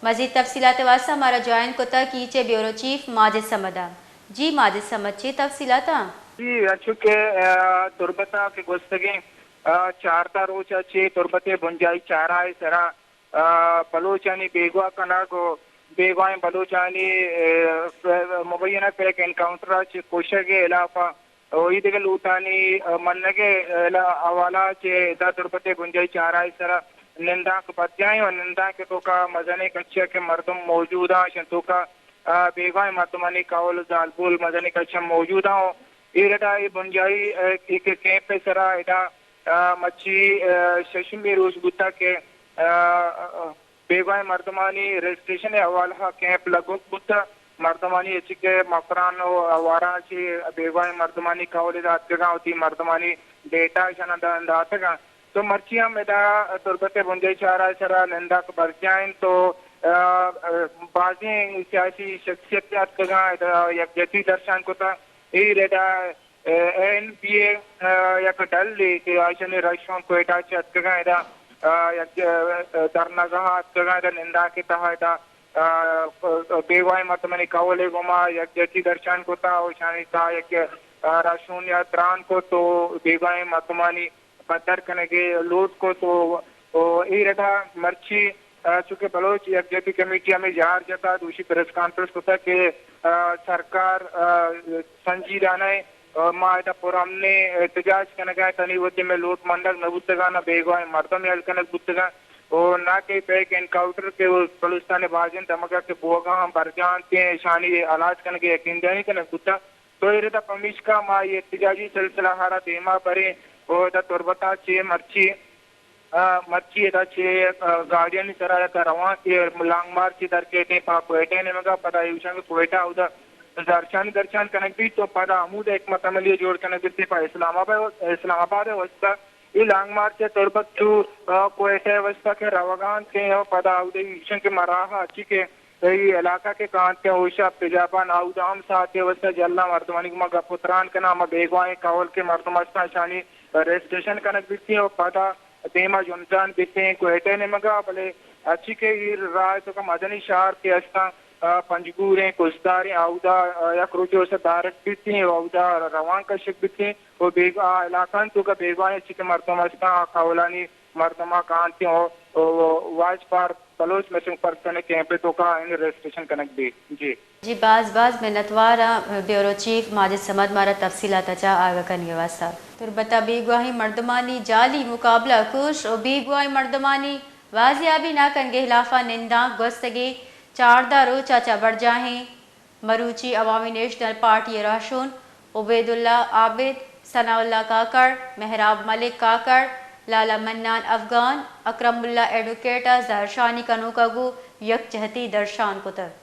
مزید تفصیلات ءِ واستہ مارا جوائن کتگ کیچ ءِ بیورو چیف ماجد صمد ءَ۔ جی ماجد صمد، چے تفصیلات آں؟ جی، انچو کہ، آ، تربت ءَ کہ گوستگیں، آ، چاردہ روچ ءَ چہ تربت ءِ بنجاہی چاراہ ءِ سرا، آ، بلوچانی بیگواہ کنگ ءُ بیگواہیں بلوچانی، آ، مبینہ کئیک انکاؤنٹر ءَ چہ کشگ ءِ ہلاپ ءَ ءُ اے دگہ لوٹانی، آ، منگ ءِ حوالہ ءَ چہ ادا تربت ءِ بنجاہی چاراہ ءِ سرا نندانک برجاہ ایں ءُ نندانک ءِ توکا مزنیں کچ ءَ کہ مردم موجود آں، اشانی توکا، آ، بیگواہیں مردمانی کہول ءُ زالبول مزنیں کچ ءَ موجود آں ءُ اے ردا اے بنجاہی، آ، ایک کیمپ ءِ سرا ادا، آ، مچی، آ، ششمی روچ بوتگ کہ، آ، بیگواہیں مردمانی رجسٹریشن ءِ حوالہ ءَ کیمپ لگوک بوتگ۔ مردمانی ہچ کہ مکران ءُ آوارہ ءَ چہ بیگواہیں مردمانی کہول ادا اتکگاں، وتی مردمانی ڈیٹا اشاناں دا-، داتگاں۔ تو مرچی ہم ادا تربت ءِ بنجاہی چاراہ ءِ سرا نندانک برجاہ انت تو، آ، آ، بازیں سیاسی شخصیت اتکگاں، ادا یکجہتی درشان کتگ۔ اے ردا، آ، این پی اے، آ، یک ڈلے کہ آشانی رش ہم کوئٹہ چہ اتکگاں ادا، آ، یک، آ، دھرناگاہ اتکگاں ادا نندانک ءِ تہا ادا، آ، بیگواہیں مردمانی کہول ءِ گوما یکجہتی درشان کتگ ءُ اشانی تہا یک، آ، رہشونی ءَ تران کت ءُ بیگواہیں مردمانی پدر کنگ ءِ لوٹ کت ءُ، ءُ اے ردا مرچی، آ، چونکہ بلوچ یکجہتی کمیٹی ہمے یار جتا دوشی پریس کانفرنس کتگ کہ، آ، سرکار، آ، سنجیدہ نہ ایں، آ، ما ادا پرامنیں احتجاج کنگ ءَ ایں، تنی وتی مئے لوٹ منگ نہ بوتگاں، نہ بیگواہیں مردم یل کنگ بوتگاں ءُ نہ کہ پیک انکاؤنٹر کہ بلوچستان ءِ بازیں دمگ ءَ کہ بوگا ہم برجاہ انت، اشانی ہلاس کنگ ءِ یقین دہانی کنگ بوتگ۔ تو اے ردا پمیشکا ما اے احتجاجی سلسلہ ءَ را دیما بریں ءُ ادا تربت ءَ چہ مرچی، آ، مرچی ادا چہ، آ، گاڑیانی سرا یک روان کہ لانگ مارچ در کیتیں پہ کوئٹہ ءِ نیمگا، پدا ایوشاں کہ کوئٹہ اودا درشانی درشان کنگ بیت تو پدا ہمود حکمت عملی جوڑ کنگ بیت پہ اسلام آباد، اسلام آباد ءِ واسطہ۔ اے لانگ مارچ ءِ تربت چو، آ، کوئٹہ ءِ واسطہ کہ روگا انت کہ پدا اودا ایوشاں کہ مراہ اچی کہ اے علاقہ کہ کانت کہ ہوشا پجابان آودا ہم ساعتے واسطہ جھلا مردمانی گوما گپ ءُ تران کناں، ہما بیگواہیں کہول کہ مردم ہستاں اشانی رجسٹریشن کنگ بیتیں ءُ پدا دیما جنزان بیتیں کوئٹہ ءِ نیمگا، بلے اچی کہ اے راہ ءِ توکا مزنیں شہر کہ ہستاں، آ، پنجگور ایں، کستار ایں، آودا، آ، یک روچے واسطہ دارگ بیتیں ءُ آودا روان کشگ بیتیں ءُ بیگ-، آ علاقہانی توکا بیگواہیں اچی کہ مردم ہستاں، آ کہولانی مردماں کانتیں ءُ، ءُ watch for Baloch missing person ءِ کیمپ ءِ توکا آیانی رجسٹریشن کنگ بیت۔ جی۔ جی، باز باز منتوار آں بیورو چیف ماجد صمد مارا تفصیلات ءَ چہ آگاہ کنگ ءِ واستہ۔ تربت ءَ بیگواہیں مردمانی جعلی مقابلہ کش ءُ بیگواہیں مردمانی بازیابی نہ کنگ ءِ ہلاف ءَ نندانک گوستگیں چاردہ روچ ءَ چہ برجاہیں مروچی عوامی نیشنل پارٹی ءِ رہشون عبیداللہ عابد، ثناءاللہ کاکڑ، مہراب ملک کاکڑ، لالا منان افغان، اکرم اللہ ایڈووکیٹ ءَ زہرشانی کنوک ءَ گوں یکجہتی درشان کتگ۔